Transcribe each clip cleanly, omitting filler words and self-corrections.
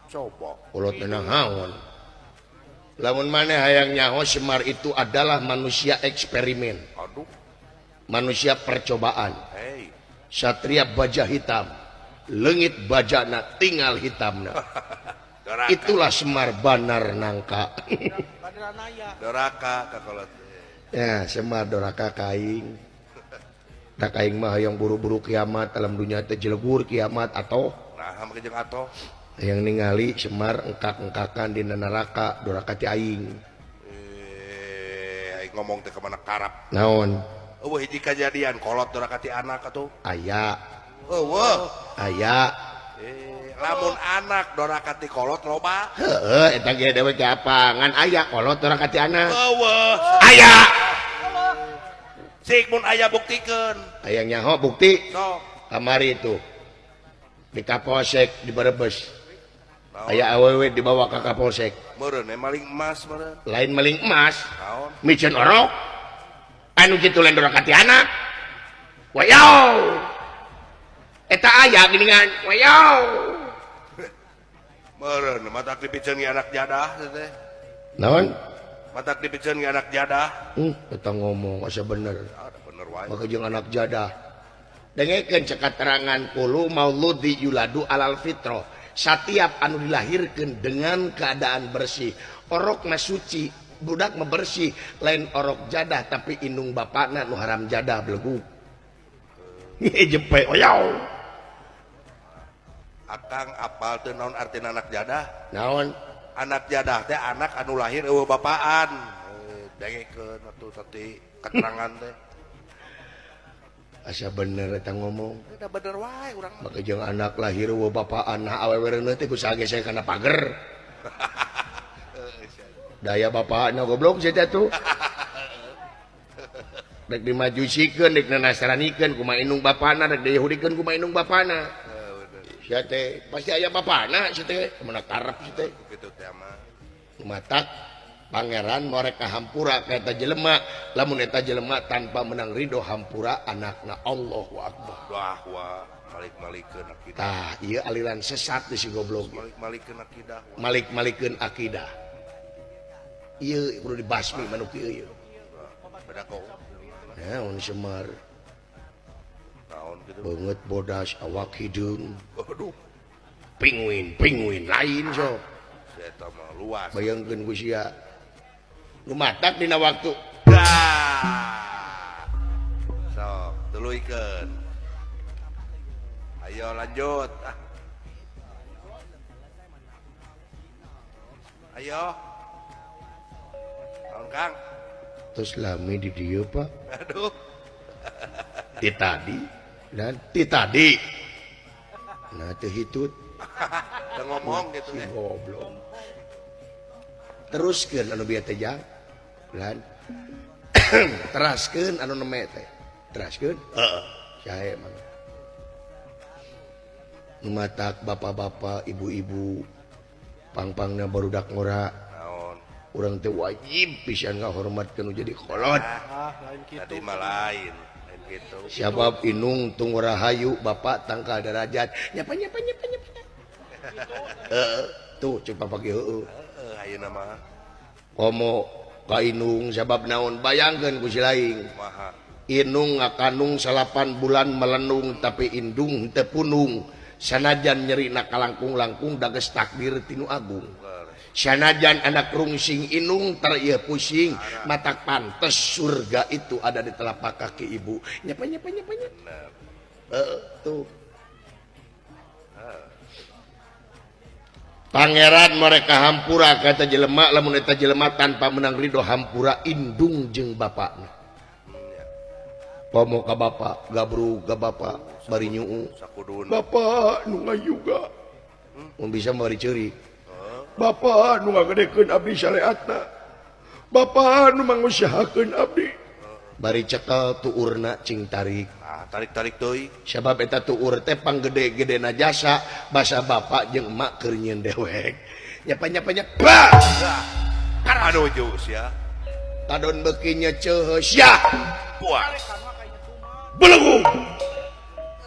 Coba. Kolot naon? Lamun maneh hayang nyaho, Semar itu adalah manusia eksperimen. Aduh. Manusia percobaan. Hey. Satria baja hitam, leungit bajana, tinggal hitamna. Doraka. Itulah Semar Banar Nangka. Doraka ka kolot. Ya, Semar doraka ka aing. Tak aing mah hayang buru-buru kiamat alam dunia teh, jelegur kiamat atau Nah, make jeung atoh. Yang ningali Semar engkak-engkakan di neraka, doraka ti aing. Eh, aing ngomong teh kemana karap. Naon? Euweuh hiji kajadian kolot doraka ti anak atuh. Aya. Euweuh. Aya. Eh, lamun anak doraka ti kolot loba. Heeh, eta ge dewek ge apa ngan aya kolot doraka ti anak. Euweuh. Aya. Sik, mun aya buktikeun. Hayang nyaho bukti? Sok. Kamari itu di Kapolsek di Brebes. Naon? Aya awewe dibawa ke Kapolsek. Meureun maling emas meureun. Lain maling emas. Naon? Miceun orok anu kitu lain doraka ti anak. Wayaw, eta aya geuningan, wayaw. Meureun matak dipiceun ge anak jadah teh. Naon? Matak dipiceun ge anak jadah. Eta ngomong asa bener. Ah, bener wae. Maka jeung anak jadah. Dengekeun cek katerangan, kullu mauludi yuladu alal fitrah. Satiap anu dilahirkeun dengan keadaan bersih, orokna suci, budak mah bersih, lain orok jadah, tapi indung bapakna nu haram jadah, belegug. Jepe oyaw. Akang apal teu naon artina anak jadah? Naon? Anak jadah teh anak anu lahir euweuh bapaan. Eh, dengekeun atuh tadi keterangan teh. Asa bener eta ngomong. Eta bener wae urang mah. Maka jeung anak lahir euweuh bapaan, nah awewe reuneuh teh ku saha gesek kana pager. Daya bapakna goblok sia teh tuh. Rek dimajusikeun, rek dinasranikeun kumaha indung bapana, rek diyahudikeun kumaha indung bapana. Sia teh pasti aya bapana sia teh, kumaha karep sia teh. Kitu teh mah. Matak pangeran mereka hampura ka eta jelema, lamun eta jelema tanpa menang ridho hampura anakna, Allahu Akbar. Wah, wah, malik-malikeun akidah. Tah, ieu aliran sesat di si goblok. Malik-malikeun akidah. Malik-malikeun akidah. Ieu kudu dibasmi manuk ieu ieu. Beda kok. Naon Semar? Naon kitu? Beungeut bodas, awak hideung. Aduh. Pinguin, pinguin lain sok. Eta mah luas. Bayangkeun ku sia. Nu matak dina waktu. Dah. Sok, tuluykeun. Ayo lanjut. Ah. Ayo. Naon, Kang? Terus lami di dieu, Pak. Aduh. Ti tadi dan ti tadi. Nah, teu hitut. Teu ngomong gitu Si teh. goblok. Teruskeun anu bieu teh jang. Lan. Teraskeun anu neme teh. Teraskeun? Heeh. Sae mah. Nu matak bapak-bapak, ibu-ibu pangpangna barudak ngora. Naon? Urang teh wajib pisan ngahormatkeun nu jadi kolot. Ah, lain kitu. Tadi mah lain. Lain kitu. Sabab inung tung rahayu, bapak tangkal derajat. Nyapa nyapa nyapa nyapa. Heeh, tuh cek bapak ge heueuh. Heeh, ayeuna mah. Komo ka inung, sabab naon, bayangkeun ku si laing. Kumaha? Inung ngakandung 9 bulan melenung, tapi indung teu punung. Sanajan nyerina kalangkung-langkung, dages takdir tinu agung. Sanajan anak rungsing inung tar ieu pusing, matak pantes surga itu ada di telapak kaki ibu. Nyapa nyapa nyapa nyapa. Heeh, tuh. Pangeran mereka hampura kata jelema, lamun eta jelema tanpa menang ridho hampura indung jeung bapakna. Komo ka bapak, gabrug ka bapak, bari nyuu. Sakuduna. Bapak nu ngayuga. Mun bisa bari ceurik. Bapak nu ngagedekeun abdi syariatna. Bapak nu mangusahakeun abdi. Bari cekel tuurna cing tarik. Ah, tarik-tarik deui. Sabab eta tuur teh panggede-gedena jasa basa bapak jeung emak keur nyieun dewek. Nyapa-nyapa nyapa. Aduh jus ya. Tadon beuki nyeceuh sia. Puas. Belenggu.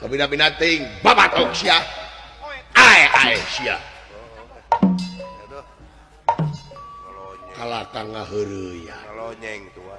Kabina-bina ting babatok sia. Ae ae sia. Ngelonyeng. Kalakah ngaheureuyan. Ngelonyeng tua.